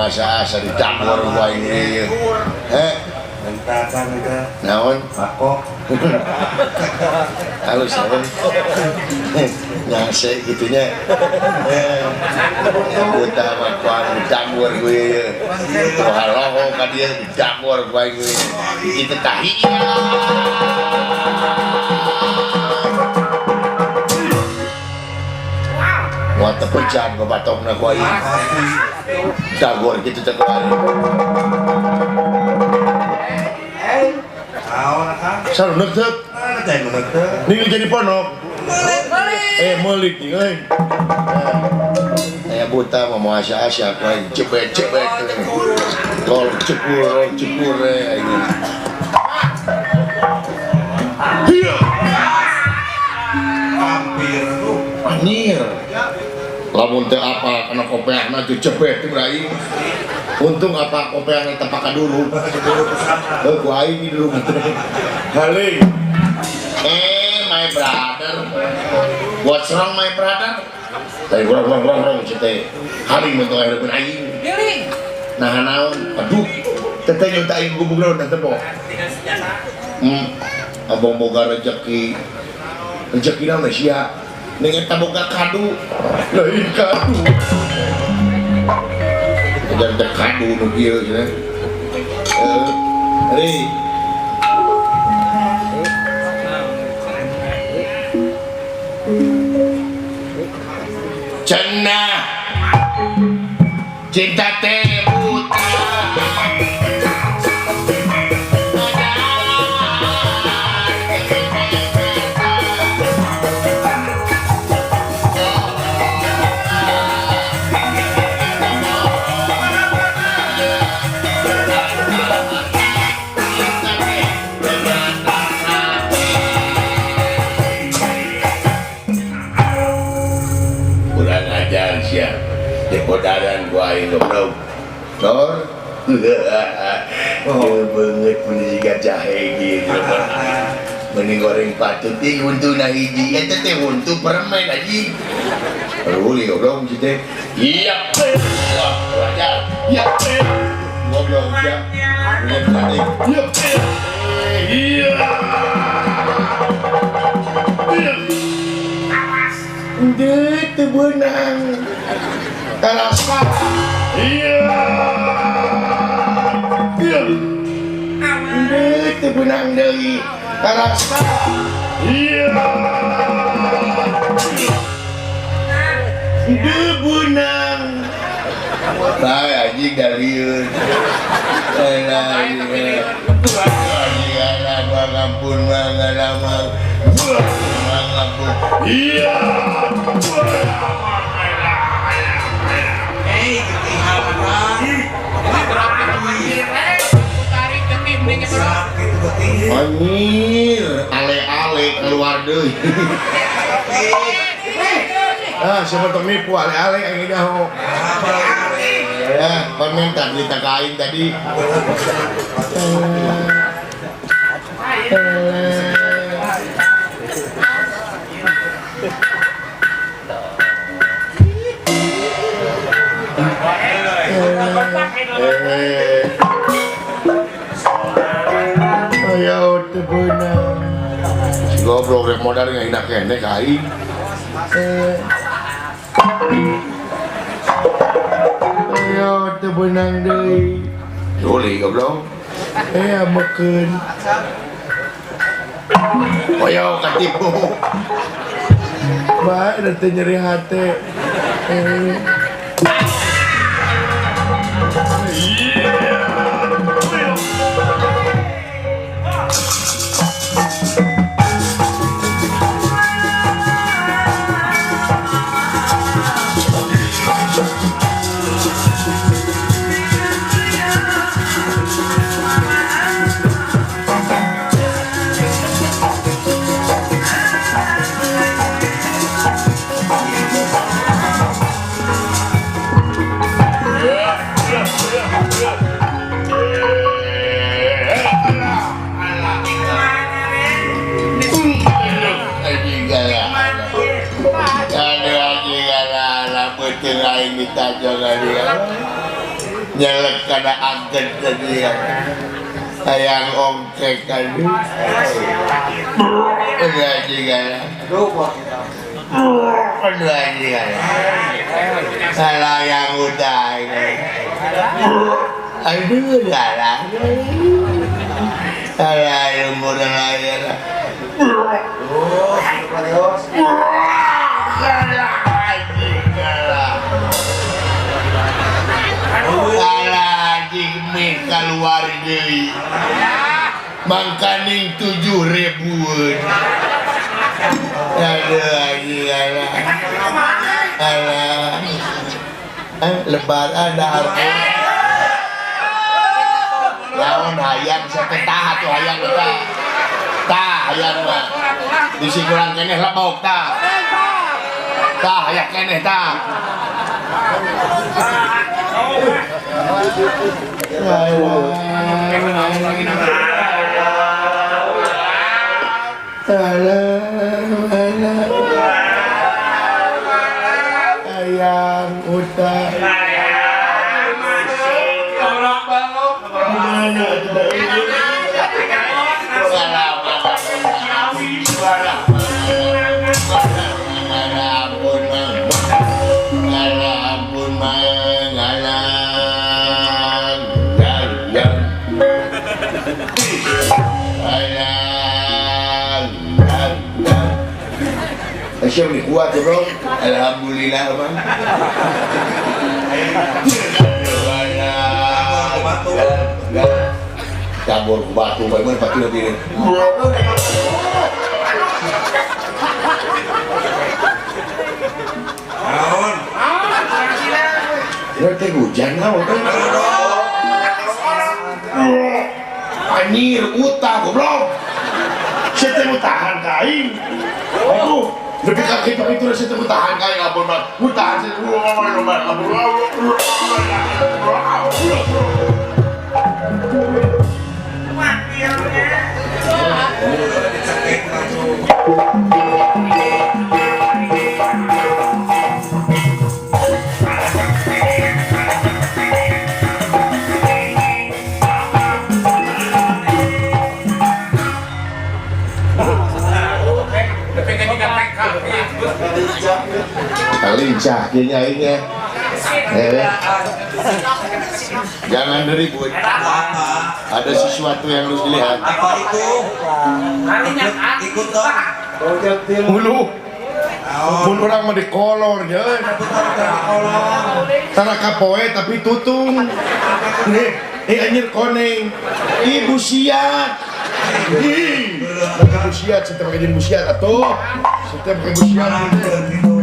mau asa-asa didagor ku aing ieu. Heh, Mentakan eta. Naon? Pakok. Halus ya. Nyangse gitunya. Buta mah ku aing didagor ku ieu. Tuh haloho ka dieu didagor ku aing ieu. Itu tahi. Wah, tepejan babatokna ku aing. Dagor kitu teh ku aing. Naon akang? Saruneuk teu? Teh meuneuh teu. Ning jadi ponok. Meuli ting euy. Aya buta mah moal asa-asa ku aing jebet-jebet. Lol cekur, lol cekur aing. Hiya. Hampir tuh. Anjir. Lamun teu apa kana kopeahna jebet teh aing. Untung apa kopeahna tepak ka dulu. Heuh ku aing dulu. Haling. My brother. What's wrong my brother? Lain wrong wrong wrong wrong teh. Haling mun teu aing aing. Nah naon? Aduh. Teteh nyunta aing gubug naon teh teh. Abang boga rezeki. Rezeki naon sia? Ning eta boga kadu. Lain kadu. Ajar teh kadu nu kieu cenah. Ri. Cenah cinta teh buta. Depodaran gua aing goblok. Dor. Oh, beungeut mun siga jahe gitu. Mending goreng patut ih huntuna hiji eta teh huntu permen anjing. Ruli goblok si teh. Iya. Wah, wajar. Iya. Goblok ya. Iya. Iya. Iya. Deut teu beunang. Terasa. Iya. Iya. Deut teu beunang deui. Terasa. Iya. Deut beunang. Bae anjing dalieun. Alah. Anjing alah bang ampun bang alah bang. Bang ampun. Iya. Anjir, ale-ale keluar deui. Ah, siapa tong nipu ale-ale aing nyaho. Ya, pan minta cerita ka aing tadi. Ayo teu beunang. Si goblok rek modal ngahina keneh ka aing. Ayo teu beunang deui. Duli goblok. Amekeun. Koyo katipu. Bae da teu nyeri hate. Nyelek kada angket tadi hayang ongkek aduh. Aduh anjing alah. Aduh anjing alah. Salah yang udah. Aduh alah. Alah yang muda alah. Alah anjing alah. Alah anjing meh keluar deui. Mangkaning 7.000-an. Aduh anjing alah. Alah. Lebaran dahar. Lawan hayang sampai tah atuh hayang tah. Tah hayang mah. Bisi kurang keneh lebok tah. Tah hayang keneh tah. Ayang utang. Siapa ni kuat ya bro? Alhamdulillah bang. Cabur ke batu, bagaimana batu nanti ni? Naon? Nanti hujan naon? Anjir, utah goblok. Saya tengok tahan kain. Aduh. Lebih kaki tapi itu saya tengok tahan kain ampun mat. Tahan saya. Lincah kayaknya ini. Jangan ribut. Ada sesuatu yang harus dilihat. Apa itu? Ikut dong. Mulu. Mun orang mah dikolor je. Tanah kapoe tapi tutung. Nih, anjir koneng. Ih busiat. Ih, busiat, saya pakai busiat atuh. Saya pakai busiat.